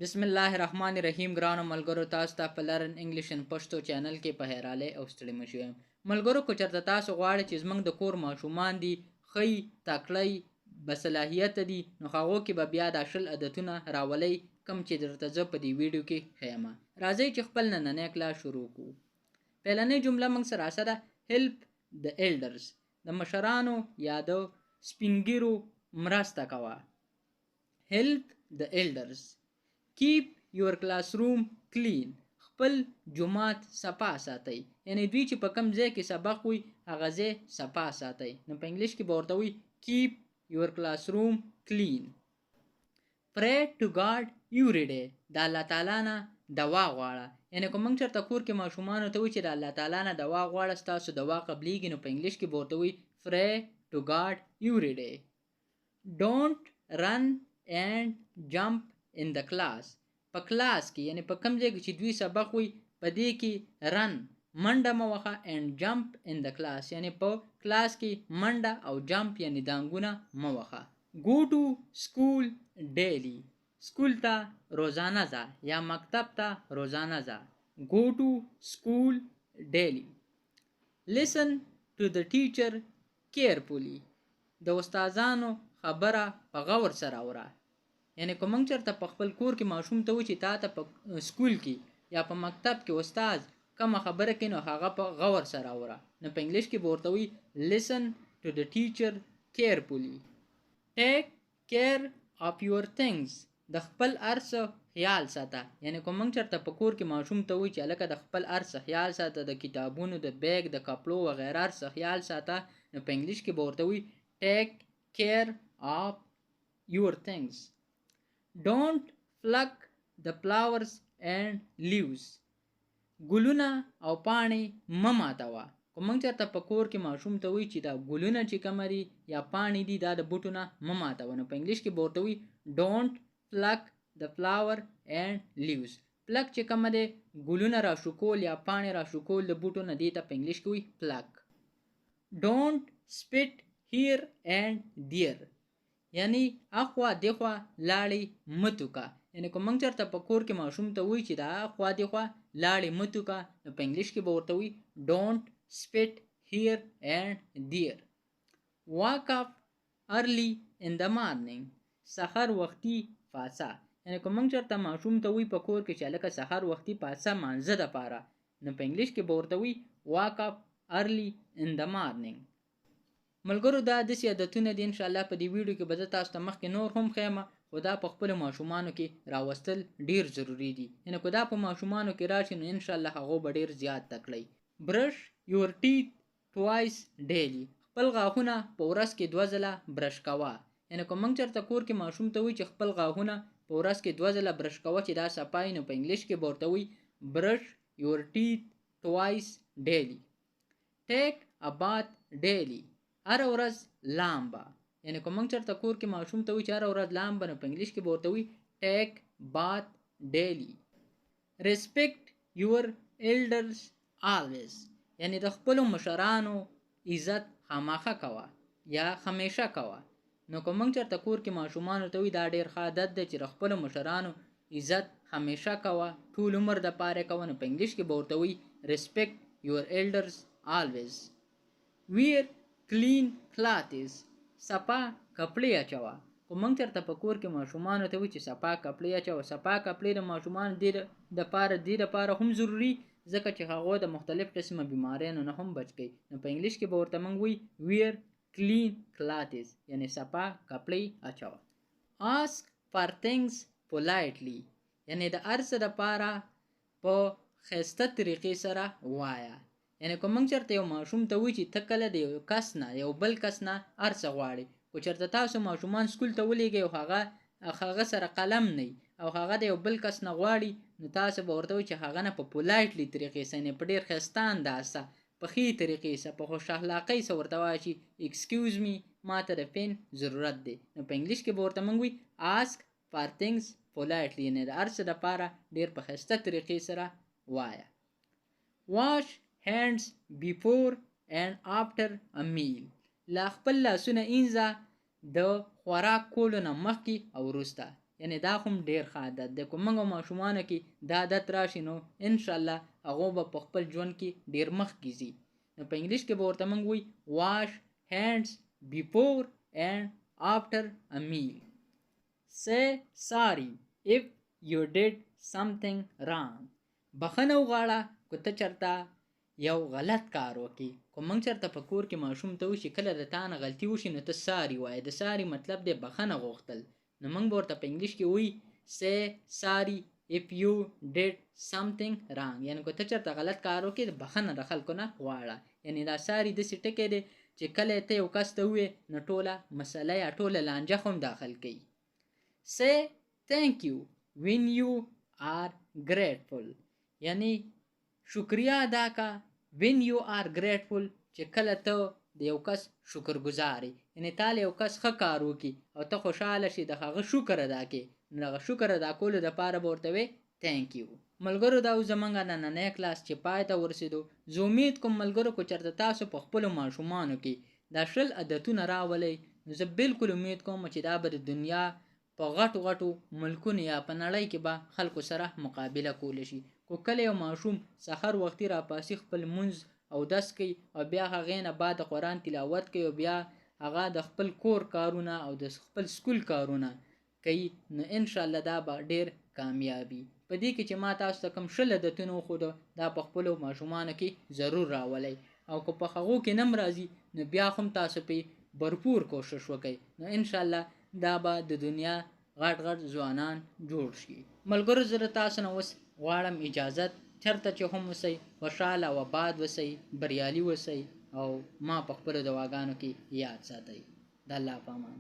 بسم الله الرحمن الرحیم. ګرانو ملګرو، تاسو ته په Learn English in Pashto channel کې په خیر راغلئ او ستړي مه شئ. ملګرو، که چېرته تاسو غواړئ چې زموږ د کور ماشومان دي ښه تکړه باصلاحیته دي، نو هغو کې به بیا دا 20 عادتونه راولئ کوم چې درته زه په دې ویډیو کې ښیم. راځئ چې خپل نننی کلاس شروع کړو. پیلنۍ جمله موږ سره څه ده؟ Help the elders، د مشرانو یا د سپینږیرو مرسته کوه. Help the elders. Keep your classroom clean، خپل جومات صفا ساتئ، یعنی دوی چې په کوم ځای کې سبق وي هغه ځای صفا ساتئ. نو په انګلیش کې به ورته وي keep your classroom clean. Pray to God every day، د الله تعالی نه دوا غواړه. یعنی که موږ چېرته کور کې ماشومانو ته وایو چې د الله تعالی نه دوا غواړه، ستاسو دوا قبلیږي، نو په انګلیش کې به ورته وایي pray to God every day. Don't run and jump in the class، په کلاس کې، یعنی په کوم ځای کې چې دوی سبق وي په دې کې run منډه مه وهه، and jump in the class، یعنی په کلاس کې منډه او jump یعنی دانګونه مه وهه. Go to school daily، سکول ته روزانه ځه یا مکتب ته روزانه ځه. Go to school daily. Listen to the teacher carefully، د استادانو خبره په غور سره اوره. یعنی که موږ چېرته په خپل کور کې ماشوم ته وایو چې تا ته په سکول کې یا په مکتب کې استاد کومه خبره کوي، نو هغه په غور سره اوره. نو په انګلیش کې به ورته وایي listen to the teacher carefully. Take care of your things، د خپل هر څه خیال ساته. یعنی که موږ چېرته په کور کې ماشوم ته وایو چې هلکه د خپل هر څه خیال ساته، د کتابونو، د بیګ، د کپړو وغیره هر څه خیال ساته، نو په انګلیش کې به ورته وایي take care of your things. Don't pluck the flowers and leaves، ګلونه او پاڼې مه ماتوه. که موږ چېرته په کور کې ماشوم ته وایو چې دا ګلونه چې کومه دي یا پاڼې دي دا د بوټو نه مه ماتوه، نو په انګلیش کې به ورته وایي don't pluck the flower and leaves. Pluck چې کومه دی ګلونه راشوکول یا پاڼې راشوکول د بوټو نه، دې ته په انګلیش کې وایي pluck. Don't spit here and there، یعنی اخوا دخوا لاړې مه توکه. یعنی که موږ چېرته په کور کې ماشوم ته وایو چې دا اخوا دخوا لاړې مه توکه، نو په انګلیش کې به ورته وایي don't spit here and there. Wake up early in the morning، سحر وختي پاڅه. یعنی که موږ چېرته ماشوم ته وایو په کور کې چې هلکه سحر وختي پاڅه مانځه دپاره، نو په انګلیش کې به ورته وایي wake up early in the morning. ملګرو، دا داسې عادتونه دي، انشاءالله په دې ویډیو کې به زه تاسو ته مخکې نور هم ښیم، خو دا په خپلو ماشومانو کې راوستل ډیر ضروري دي. یعنی که دا په ماشومانو کې راشي نو انشاءالله هغو به ډیر زیات تکړه. Brush your teeth twice daily، خپل غاښونه په ورځ کې 2 ځله برش کوه. یعنی که موږ چېرته کور کې ماشوم ته وایو چې خپل غاښونه په ورځ کې 2 ځله برش کوه چې دا صفا وي، نو په انګلیش کې به ورته وایي brush your teeth twice daily. Take a bath daily، هره ورځ لامبه. یعنی که موږ چېرته کور کې ماشوم ته وایو چې هره ورځ لامبه، نو په انګلیش کې به ورته وایي take bath daily. Respect your elders always، یعنی د خپلو مشرانو عزت خامخا کوه یا همیشه کوه. نو که موږ چېرته کور کې ماشومانو ته وایو دا ډېر ښه عادت دی چې د خپلو مشرانو عزت همیشه کوه، ټول عمر دپاره کوه، نو په انګلیش کې به ورته وایي respect your elders always. Wear clean clothes، صفا کپړې اچوه. که موږ چېرته په کور کې ماشومانو ته وایو چې صفا کپړې اچوه، صفا کپړې د ماشومانو دې دپاره هم ضروري ځکه چې هغو د مختلف قسمه بیماریانو نه هم بچ کوي. نو په انګلیش کې به ورته موږ وایي wear clean clothes، یعنی صفا کپړې اچوه. Ask for things politely، یعنی د هر څه دپاره په ښایسته طریقې سره وایه. یعنی که موږ چېرته یو ماشوم ته وایو چې ته کله د یو کس نه یو بل کس نه هر څه غواړې، که چېرته تاسو ماشومان سکول ته ولیږئ او هغه سره قلم نه وي او هغه د یو بل کس نه غواړي، نو تاسو به ورته وایئ چې هغه نه په politely طریقې سره، یعنی په ډېر ښایسته انداز سره، په ښې طریقې سره، په خوش اخلاقۍ سره ورته وایه چې excuse me، ما ته د pen ضرورت دی. نو په انګلیش کې به ورته موږ وایو ask for things politely، یعنی د هر څه دپاره ډېر په ښایسته طریقې سره وایه. Wash hands before and after a meal، لا خپل لاسونه اینځه د خوراک کولو نه مخکې او وروسته. یعنی دا هم ډیر ښه عادت دی. که موږ ماشومانو کې دا عادت راشي نو انشاءالله هغو به په خپل ژوند کې ډیر مخکې ځي. نو په انګلیش کې به ورته موږ وایي wash hands before and after a meal. Say sorry if you did something wrong. بخښنه وغواړه که ته چېرته یو غلط کار وکړي. که موږ چېرته په کور کې ماشوم ته وشي کله د تا نه غلطي وشي نو ته sorry وایې، د sorry مطلب دی بخښنه غوښتل. نو موږ به ورته په انګلیش کې وایي say sorry if you did something wrong، یعنی که ته چېرته غلط کار وکړې بخښنه د خلکو نه غواړه. یعنی دا sorry داسې ټکی دی چې کله ته یو کس ته ووایې نو ټوله مسله یا ټوله لانجه هم داخل کوي. Say thank you when you are grateful، یعنی شکریه ادا کا when you are grateful، چې کله ته د یو کس شکرګزار یې، یعنی تا له یو کس ښه کار وکړي او ته خوشحاله شې د هغه شکر ادا کړې، نو دغه شکر ادا کولو دپاره به ورته وایې thank you. ملګرو دا و زمونږ نننی کلاس چې پای ته ورسېدو. زه امید کوم ملګرو که چېرته تاسو په خپلو ماشومانو کې دا 20 عادتونه راولئ نو زه بلکل امید کوم چې دا به د دنیا په غټو غټو ملکونو یا په نړۍ کې به خلکو سره مقابله کولی شي. که کله یو ماشوم سحر وختي راپاسي خپل مونځ او دس کوي او بیا هغې نه بعد د قرآن تلاوت کوي او بیا هغه د خپل کور کارونه او د خپل سکول کارونه کوي نو انشاءالله دا به ډېر کامیابي. په دې کې چې ما تاسو ته کوم 20 عادتونه وښودو دا په خپلو ماشومانو کې ضرور راولئ، او که په هغو کې نم راځي نو بیا هم تاسو پې برپور کوشش وکئ نو انشاءالله دا به د دنیا غټ غټ ځوانان جوړ شي. ملګرو زه له تاسو نه اوس غواړم اجازت، چېرته چې هم اوسئ خوشحاله او آباد اوسئ، بریالي اوسئ او ما په خپلو دعاګانو کې یاد ساتئ. د الله په امان.